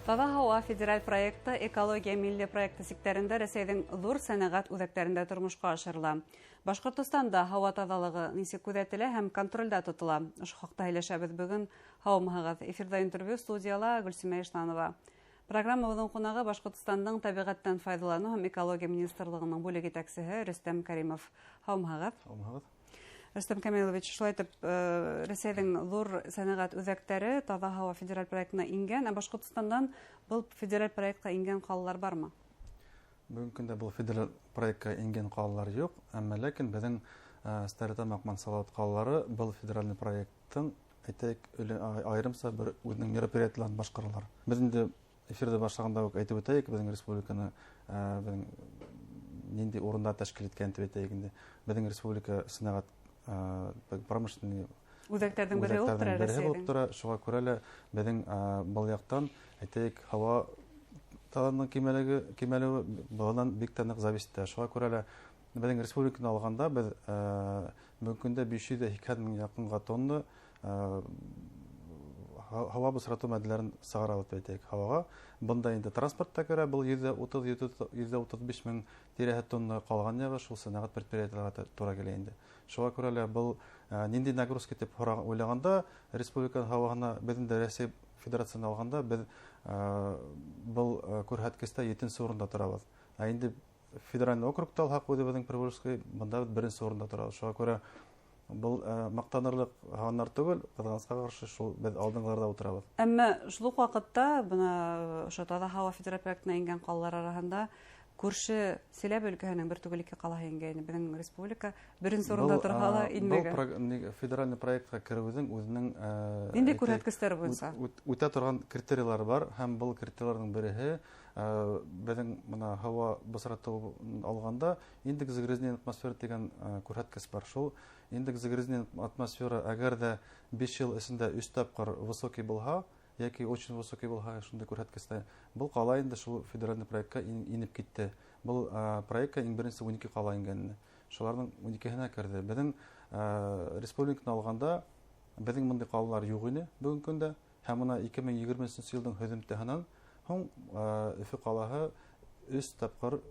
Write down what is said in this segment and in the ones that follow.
Таҙа һауа федераль проекты «Экология» милли проекты сиктәрендә Рәсәйҙең ҙур сәнәғәт үҙәктәрендә тормошҡа ашырыла. Башҡортостанда һауа таҙалығы нисек күҙәтелә һәм контролдә тотола? Ошо хаҡта һөйләшәбеҙ бөгөн. Һаумыһығыҙ! Эфирҙа интервью, студияла Гөлсимә Ишланова. Программабыҙҙың ҡунағы — Башҡортостандың тәбиғәттән файҙаланыу һәм экология министрлығының бүлек етәксеһе Рөстәм Кәримов. Һаумыһығыҙ! Һаумыһығыҙ! Рөстәм Камилович, шулай итеп, Рәсәйҙең ҙур сәнәғәт үҙәктәре «Таҙа һауа» федераль проектына ингән, ә Башҡортостандан был федераль проектҡа ингән ҡалалар бармы? Бөгөнгө көндә был федераль проектҡа ингән ҡалалар юҡ, әммә ләкин беҙҙең Стәрлетамаҡ менән Салауат ҡалалары был федеральный проекттың, әйтәйек, айырымса бер үҙенең мероприятиеларын башҡаралар. Беҙ инде эфирҙы башлағанда уҡ әйтеп үтәйек, беҙҙең республиканы беҙҙең ниндәй урында тәшкил иткән тип әйтәйек инде. Беҙҙең республика сәнәғәт, промышленный үҙәктәрҙең береһе булып тора. Береһе булып тора. Шуға күрә лә беҙҙең был яҡтан, әйтәйек, һауа таҙалығының кимәлеге бынан бик тә ныҡ зависит итә. Шуға күрә лә беҙҙең республиканы алғанда, беҙ бөгөнгө көндә 580 мең яҡынға тонна һауа бысратыу матдәләрен сығарабыҙ, тип әйтәйек, һауаға. Бында инде транспорт та керә, был 130, 135 мең тирәһе тонна, ҡалған яғы шул сәнәғәт предприятиеларға тура килә инде. Шуға күрә лә был ниндәй нагрузка тип уйлағанда, республиканың һауаһына, беҙ инде Рәсәй Федерацияһын алғанда, беҙ был күрһәткестә етенсе урында торабыҙ. Ә инде федеральный округта алһаҡ, үҙебеҙҙең Приволжский, бында беҙ беренсе урында торабыҙ. Шуға күрә был маҡтанырлыҡ һаннар түгел, ҡыҙғанысҡа ҡаршы, шул беҙ алдынғыларҙа ултырабыҙ. Әммә шул уҡ ваҡытта бына ошо «Таҙа һауа» федераль проектына ингән ҡалалар араһында күрше Силәбе өлкәһенең бер түгел, ике ҡалаһы ингәйне. Беҙҙең республика беренсе урында торһа ла, инмәгән. Был федеральный проектҡа кереүҙең үҙенең ниндәй күрһәткестәре буйынса үтә торған критерийлар бар, һәм был критерийларҙың береһе беҙҙең бына һауа бысратыу алғанда индекс загрязнения атмосферы тигән күрһәткес бар. Шул индекс загрязнения атмосфера әгәр ҙә 5 йыл эсендә өс тапҡыр высокий булһа йәки очень высокий булһа, шундай күрһәткестә был ҡала инде шул федеральный проектҡа инеп китте. Был проектҡа иң беренсе 12 ҡала ингән, шуларҙың 12-һенә керҙе. Беҙҙең республиканы алғанда, беҙҙең бындай ҡалалар юҡ ине бөгөнгө көндә, һәм бына 2023 йылдың һөҙөмтәһенән һуң Өфө ҡалаһы өс тапҡыр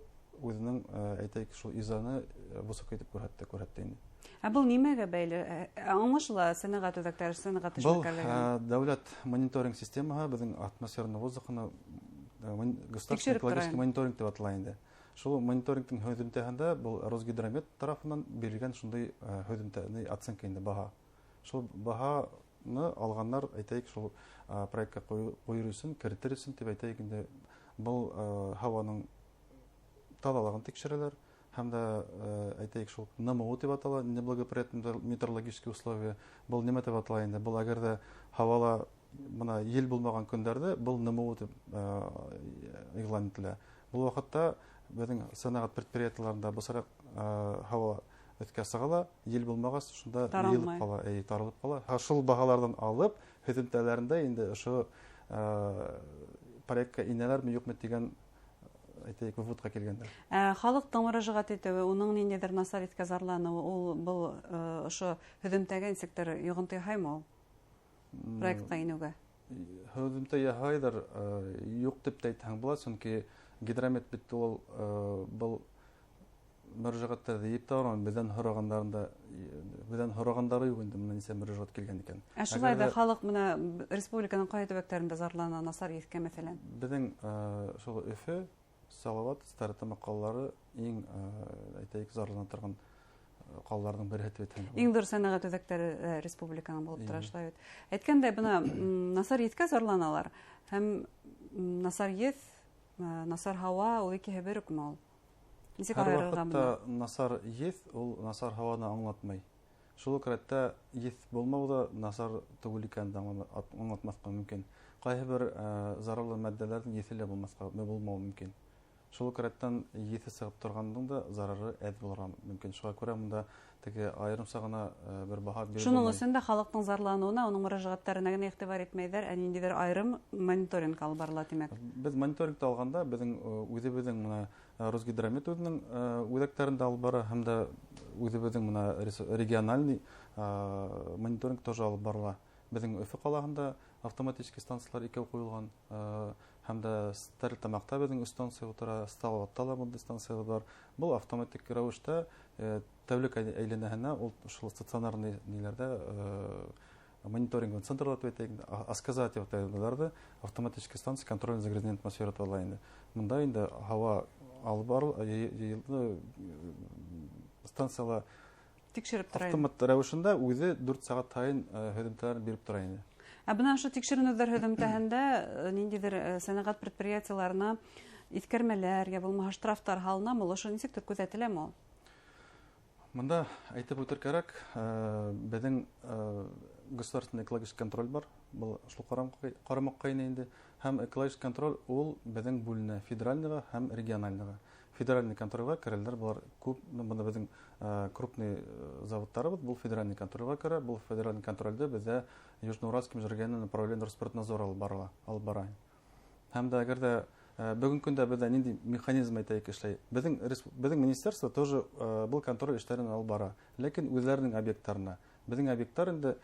үҙенең, әйтәйек, шул ИЗАны высокий итеп күрһәтте инде. Ә был нимәгә бәйле? Аңлашыла, сәнәғәт үҙәктәре, сәнәғәт эшмәкәрлеге. Был дәүләт мониторинг системаһы беҙҙең атмосферный воздухны, государственный экологический мониторинг тип атала инде. Шул мониторингтың һөҙөмтәһендә был Росгидромет тарафынан бирелгән шундай һөҙөмтә, оценка инде, баһа. Шул баһаны алғандар, әйтәйек, шул проектҡа ҡуйыр өсөн, керетер өсөн тип әйтәйек инде, был һауаның таҙалығын тикшерәләр һәм дә, әйтәйек, шул НМУ тип атала, неблагоприятные метеорологические условия. Был нимә тип атала инде? Был әгәр ҙә һауала бына ел булмаған көндәрҙә был НМУ тип иғлан ителә. Был ваҡытта беҙҙең сәнәғәт предприятиеларында бысраҡ һауа өҫкә сыға ла, ел булмағас, шунда йыйылып ҡала, әй, таралып ҡала. Шул баһаларҙан алып, һөҙөмтәләрендә инде ошо проектҡа инәләрме, юҡмы тигән, әйтәйек, выводҡа килгәндәр. Ә халыҡтың мөрәжәғәт итеүе, уның ниндәйҙер насар еҫкә зарланыуы, ул был ошо һөҙөмтәгә нисектер йоғонто яһаймы ул проектҡа инеүгә? Һөҙөмтә яһайҙыр, юҡ тип тә әйтһәң була, сөнки гидромет бит ул был мөрәжәғәттәрҙе йыйып та бармай, беҙҙән һорағандары юҡ инде, бына нисә мөрәжәғәт килгән икән. Ә шулай ҙа халыҡ бына республиканың ҡайһы төбәктәрендә зарлана насар еҫкә, мәҫәлән? Беҙҙең шул Өфө, Салауат, Стәрлетамаҡ ҡалалары иң, әйтәйек, зарлана торған ҡалаларҙың береһе тип әйтһәң. Иң ҙур сәнәғәт үҙәктәре республиканың булып тора, шулай бит. Әйткәндәй, бына насар еҫкә зарланалар һәм насар еҫ, насар һауа ул икеһе бер үкме ул? Нисек Һәр ваҡытта насар еҫ ул насар һауаны аңлатмай. Шул уҡ рәттә еҫ булмау ҙа насар түгел икәнен дә аңлатмаҫҡа мөмкин. Ҡайһы бер зарарлы матдәләрҙең еҫе лә булмауы мөмкин. Шул уҡ рәттән еҫе сығып торғандың да зарары әҙ булырға мөмкин. Шуға күрә бында теге айырымса ғына бер баһа биреп Шуның өсөн дә халыҡтың зарланыуына, уның мөрәжәғәттәренә генә иғтибар итмәйҙәр, ә ниндәйҙер айырым мониторинг алып барыла, тимәк. Беҙ мониторингты алғанда беҙҙең үҙебеҙҙең бына Росгидромет үҙенең үҙәктәрендә алып бара, һәм дә үҙебеҙҙең бына региональный мониторинг тоже алып барыла. Беҙҙең Өфө ҡалаһында автоматический станциялар икәү ҡуйылған, Һәм дә Стәрлетамаҡта беҙҙең станция ултыра, Салауатта ла бындай станция бар. Был автоматик рәүештә тәүлек әйләнәһенә ул шул стационарный ниләрҙә мониторинг центрлар тип әйтәйек, АСКЗА тип атайҙар, автоматическая станция контроля загрязнения атмосферы тип ала инде. Мында инде һауа алып барыл, станцияла тикшереп тора. Автомат рәүешендә үҙе 4 сәғәт һайын һөҙөмтәләрен биреп тора инде. Ә бына ошо тикшеренеүҙәр һөҙөмтәһендә ниндәйҙер сәнәғәт предприятиеларына иҫкәрмәләр йә булмаһа штрафтар һалынамы? Ошо нисектер күҙәтеләме ул? Мында әйтеп үтер кәрәк, беҙҙең государственный экологический контроль бар, был шул ҡарамаҡҡа инә инде. Һәм экологический контроль ул беҙҙең бүленә федеральныйға һәм региональныйға. Федеральный контрольға керәләр, былар күп, бында беҙҙең крупный заводтарыбыҙ, был федеральный контрольға керә. Был федеральный контрольде беҙҙә Южноуральский межрегиональный направление Росприроднадзора алып бара. Һәм дә әгәр дә бөгөнгө көндә беҙҙә ниндәй механизм әйтәйек эшләй? Беҙҙең министерство тоже был контроль эштәрен алып бара, ләкин үҙҙәренең объекттарына. Беҙҙең объекттар инде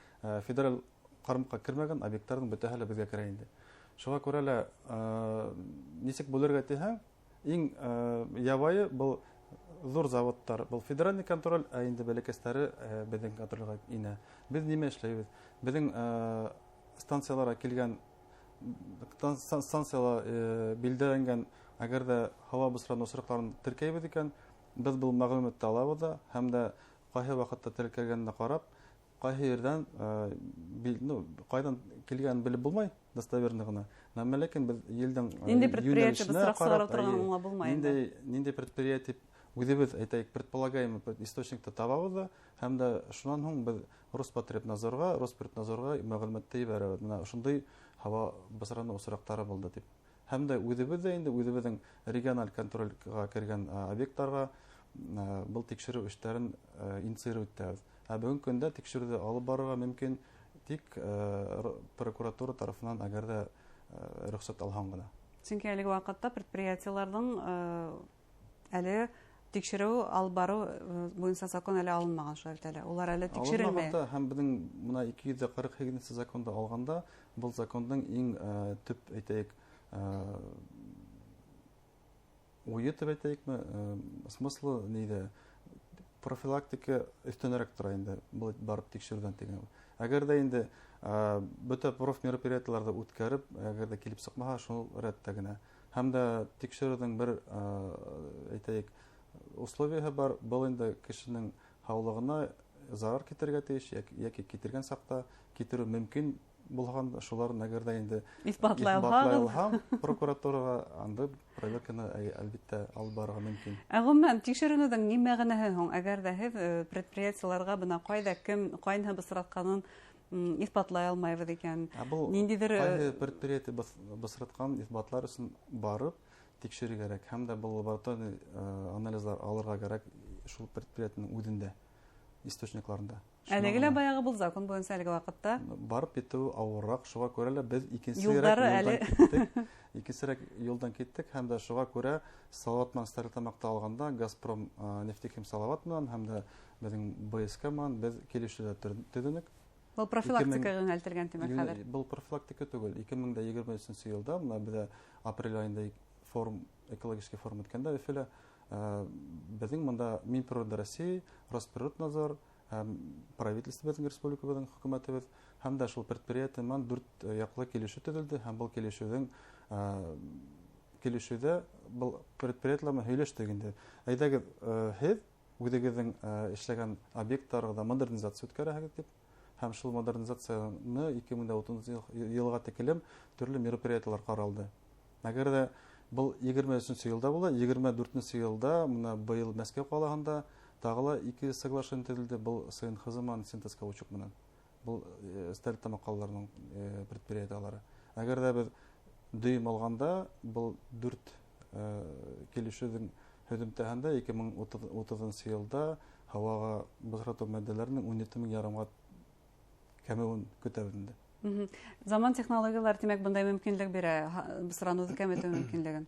федераль ҡарамаҡҡа кермәгән объекттарҙың бөтәһе лә беҙгә керә инде. Шуға күрә лә нисек бүлергә тиһәң, иң ябайы был ҙур заводтар, был федеральный контроль, ә инде бәләкәстәре беҙҙең контролгә инә. Беҙ нимә эшләйбеҙ? Беҙҙең станцияларға килгән станцияла билдәләнгән, әгәр ҙә һауа бысраныу осраҡтарын теркәйбеҙ икән, беҙ был мәғлүмәтте алабыҙ ҙа, һәм дә ҡайһы ваҡытта теркәлгәненә ҡарап, ҡайһы ерҙән, ҡайҙан килгәнен белеп булмай, достоверно ғына. Әммә ләкин беҙ елдең Ниндәй предприятие йүнәлешенә бысраҡ сығара ҡарап, торған аңлап булмай инде. Ниндәй предприятие үҙебеҙ, әйтәйек, предполагаемый источникты табабыҙ ҙа, һәм дә шунан һуң беҙ Роспотребнадзорға мәғлүмәтте ебәрәбеҙ. Бына ошондай һауа бысраныу осраҡтары булды тип. Һәм дә үҙебеҙ ҙә инде үҙебеҙҙең региональ контрольгә кергән объекттарға был тикшереү эштәрен инициировать итәбеҙ. Ә бөгөнгө көндә тикшереүҙе алып барырға мөмкин тик прокуратура тарафынан, әгәр ҙә рөхсәт алһаң ғына. Сөнки әлеге ваҡытта предприятиеларҙың әле тикшереү алып барыу буйынса закон әле алынмаған, шулай бит әле. Улар әле тикшерелмәй. Алынмаған да, һәм беҙҙең бына ике йөҙ ҙә ҡырыҡ һигеҙенсе законды алғанда, был закондың иң төп, әйтәйек, уйы тип әйтәйекме, смыслы ниҙә? Профилактика өҫтөнөрәк тора инде, был барып тикшереүҙән тигән. Әгәр ҙә инде бөтә проф мероприятиеларҙы үткәреп, әгәр ҙә килеп сыҡмаһа, шул рәттә генә. Һәм дә тикшереүҙең бер, әйтәйек, условияһы бар, был инде кешенең һаулығына зарар китерергә тейеш, йәки китергән саҡта китереү мөмкин булған, шуларын әгәр ҙә инде Иҫбатлай иҫбатлай алһағыҙ. алһаң, прокуратураға анда проверканы әлбиттә алып барырға мөмкин. Ә ғөмүмән, тикшеренеүҙең ни мәғәнәһе һуң? Әгәр ҙә һеҙ предприятиеларға бына ҡайҙа кем ҡайныһы бысратҡанын иҫбатлай алмайбыҙ икән. Ә был Ниндәйҙер, ҡайһы предприятие бысратҡанын иҫбатлар өсөн барып тикшерергә кәрәк. Һәм дә был лабораторный анализлар алырға кәрәк шул предприятиеның үҙендә, источникларында. Әлеге лә баяғы был закон буйынса әлеге ваҡытта барып етеү ауырыраҡ, шуға күрә лә беҙ икенсерәк Юлдары юлдан әле. киттек. Икенсерәк юлдан киттек һәм дә шуға күрә Салават менән Стәрлетамаҡта алғанда Газпром Нефтехим Салават менән һәм дә беҙҙең БСК менән беҙ килешеүҙәр төҙөнөк. Был профилактикаға йүнәлтелгән тимәк хәҙер. Был профилактика түгел. Ике мең дә егерме өсөнсө йылда бына беҙҙә апрель айында форум, экологический форум үткәндә Өфөлә, беҙҙең бында Минприрода России, Росприроднадзор, һәм правительство беҙҙең республикабыҙҙың хөкүмәтебеҙ һәм дә шул предприятие менән дүрт яҡлы килешеү төҙөлдө һәм был килешеүҙә был предприятиелар менән һөйләштек инде. Әйҙәгеҙ, һеҙ үҙегеҙҙең эшләгән объекттарығыҙҙа модернизация үткәрәһегеҙ тип, һәм шул модернизацияны ике мең дә утыҙынсы йылға тиклем төрлө мероприятиелар ҡаралды. Әгәр ҙә был егерме өсөнсө йылда була, егерме дүртенсе йылда бына быйыл Мәскәү ҡалаһында тағы ла ике соглашение төҙөлдө, был СНХЗ менән Синтез Каучук менән. Был Стәрлетамаҡ ҡалаларының предприятиелары. Әгәр ҙә беҙ дөйөм алғанда, был дүрт килешеүҙең һөҙөмтәһендә ике мең утыҙынсы йылда һауаға бысратыу матдәләренең ун ете мең ярымға кәмеүен көтәбеҙ инде. Заман технологиялар, тимәк, бындай мөмкинлек бирә, бысраныуҙы кәметеү мөмкинлеген.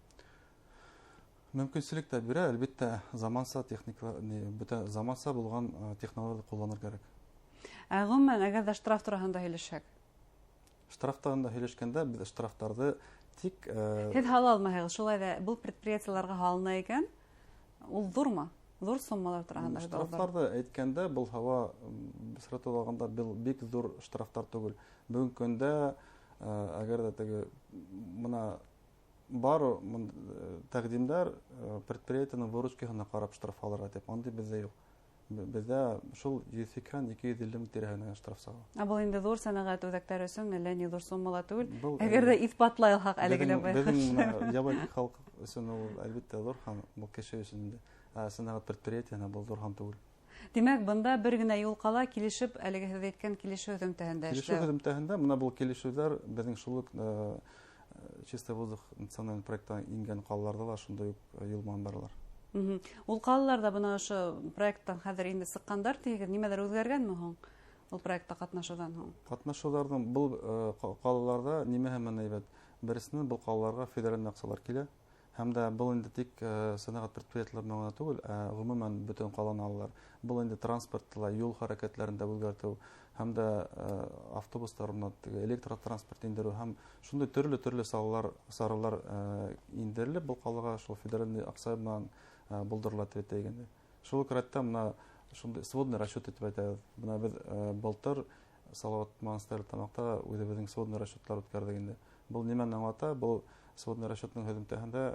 Мөмкинселек тә бирә, әлбиттә, заманса техника, не, бөтә заманса булған технологияларҙы ҡулланыр кәрәк. Ә ғөмүмән, әгәр ҙә штраф тураһында һөйләшһәк? Штраф тураһында һөйләшкәндә беҙ штрафтарҙы Тик һеҙ һала алмайһығыҙ, шулай ҙа был предприятиеларға һалына икән, ул ҙурмы? Ҙур суммалар тураһында һүҙ алып бара. Штрафтарҙы әйткәндә, был һауа бысратыу алғанда был бик ҙур штрафтар түгел. Бөгөнгө көндә, әгәр ҙә теге бына бар тәҡдимдәр предприятиеның выручкаһына ҡарап штраф алырға тип, андый беҙҙә юҡ. Беҙҙә шул 180-250 мең тирәһенә штраф сала. Ә был инде ҙур сәнәғәт үҙәктәре өсөн әллә ни ҙур суммала түгел. Был, Әгәр ҙә иҫбатлай алһаҡ, әлеге лә беҙҙең байҡаш. бына ябай халыҡ өсөн ул әлбиттә ҙур һан, был кеше өсөн инде. Ә сәнәғәт предприятиеһына был ҙур һан түгел. Тимәк, бында бер генә юл ҡала, килешеп, әлеге һеҙ әйткән килешеү һөҙөмтәһендә Килешеү эшләү. һөҙөмтәһендә, бына был килешеүҙәр беҙҙең шул уҡ Чистый воздух националь проекттан ингән ҡалаларҙа ла шундай уҡ юл менән баралар. Ул ҡалаларҙа бына ошо проекттан хәҙер инде сыҡҡандар тиегеҙ, нимәләр үҙгәргәнме һуң ул проектта ҡатнашыуҙан һуң? Ҡатнашыуҙарҙың был ҡалаларҙа нимәһе менән һәйбәт? Береһенән, был ҡалаларға федераль аҡсалар килә. Һәм дә был инде тик сәнәғәт предприятиеләре менән генә түгел, ә ғөмүмән бөтөн ҡаланы алалар. Был инде транспортты ла, юл хәрәкәтләрен дә үҙгәртеү, һәм дә автобустар, бына теге электротранспорт индереү һәм шундай төрлө-төрлө саралар индерелеп, был ҡалаға шул федераль аҡса менән булдырыла тип әйтәйек инде. Шул уҡ рәттә бына шундай сводный расчет итеп әйтәбеҙ. Бына беҙ былтыр Салават менән Стәрлетамаҡта үҙебеҙҙең сводный расчетлар үткәрҙек инде. Был нимәне аңлата? Был сводный расчетның һөҙөмтәһендә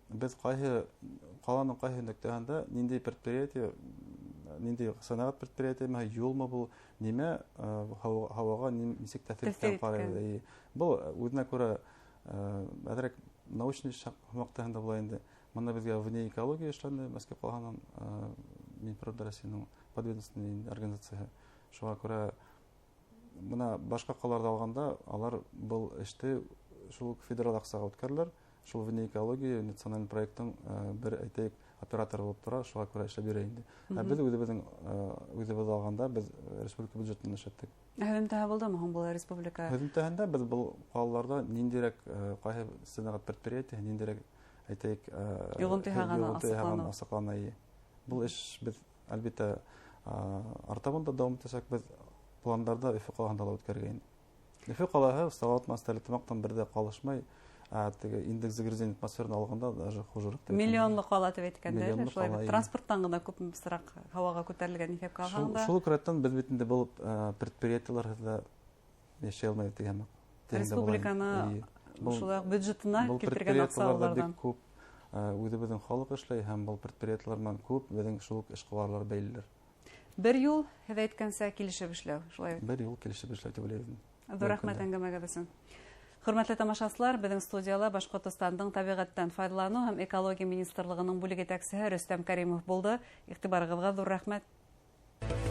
беҙ ҡаланың ҡайһы нөктәһендә ниндәй предприятие, ниндәй сәнәғәт предприятиеме, юлмы был, нимә һауаға нисек тәьҫир Тәьҫир иткән иткән. ҡарайбыҙ. Эйе. Был үҙенә күрә әҙерәк научный һымаҡтаһында була инде. Бында беҙгә вне экология эшләнде, Мәскәү ҡалаһынан Минприрода Россияның подведомственный организацияһы. Шуға күрә бына башҡа ҡалаларҙа алғанда алар был эште шул уҡ федераль аҡсаға үткәрәләр. Шул вне экология националь проекттың бер әйтәйек операторы булып тора, шуға күрә эшләп йөрөй инде. Ә беҙ үҙебеҙ алғанда беҙ республика бюджетынан эшләттек. Ә һөҙөмтәһе булдымы һуң был республика? Һөҙөмтәһендә беҙ был ҡалаларҙа ниндәйерәк ҡайһы сәнәғәт предприятие, ниндәйерәк әйтәйек Йоғонто яһағаны йоғонто яһағаны асыҡлана. асыҡлана, эйе. Был эш беҙ әлбиттә артабан да дауам итәсәк, беҙ пландарҙа Өфө ҡалаһында ла үткәргә инде. Өфө ҡалаһы Салават менән Стәрлетамаҡтан бер дә ҡалышмай, теге индекс загрязнения атмосфераны алғанда даже хужераҡ тип әйтәм. Миллионлы ҡала тип әйткәндә, Миллионлы шулай ҡала, бит. эйе. Транспорттан ғына күп бысраҡ һауаға күтәрелгән иҫәпкә алғанда. Шул уҡ рәттән беҙ бит инде был предприятиеларһыҙ ҙа йәшәй алмайбыҙ тигән һымаҡ. Тигәндә була инде. Республиканы Эйе. Был шулай уҡ бюджетына килтергән аҡса предприятиеларҙа бик уларҙан. күп үҙебеҙҙең халыҡ эшләй һәм был предприятиелар менән күп беҙҙең шул уҡ эшҡыуарлар бәйлеләр. Бер юл, һеҙ әйткәнсә, килешеп эшләү, шулай бит? Бер юл килешеп эшләү тип уйлайбыҙ. Ҙур рәхмәт әңгәмәгеҙ өсөн. Хөрмәтле тамашасылар, беҙҙең студияла Башҡортостандың тәбиғәттән файҙаланыу һәм экология министрлығының бүлек етәксеһе Рөстәм Кәримов булды. Иғтибарығыҙға ҙур рәхмәт.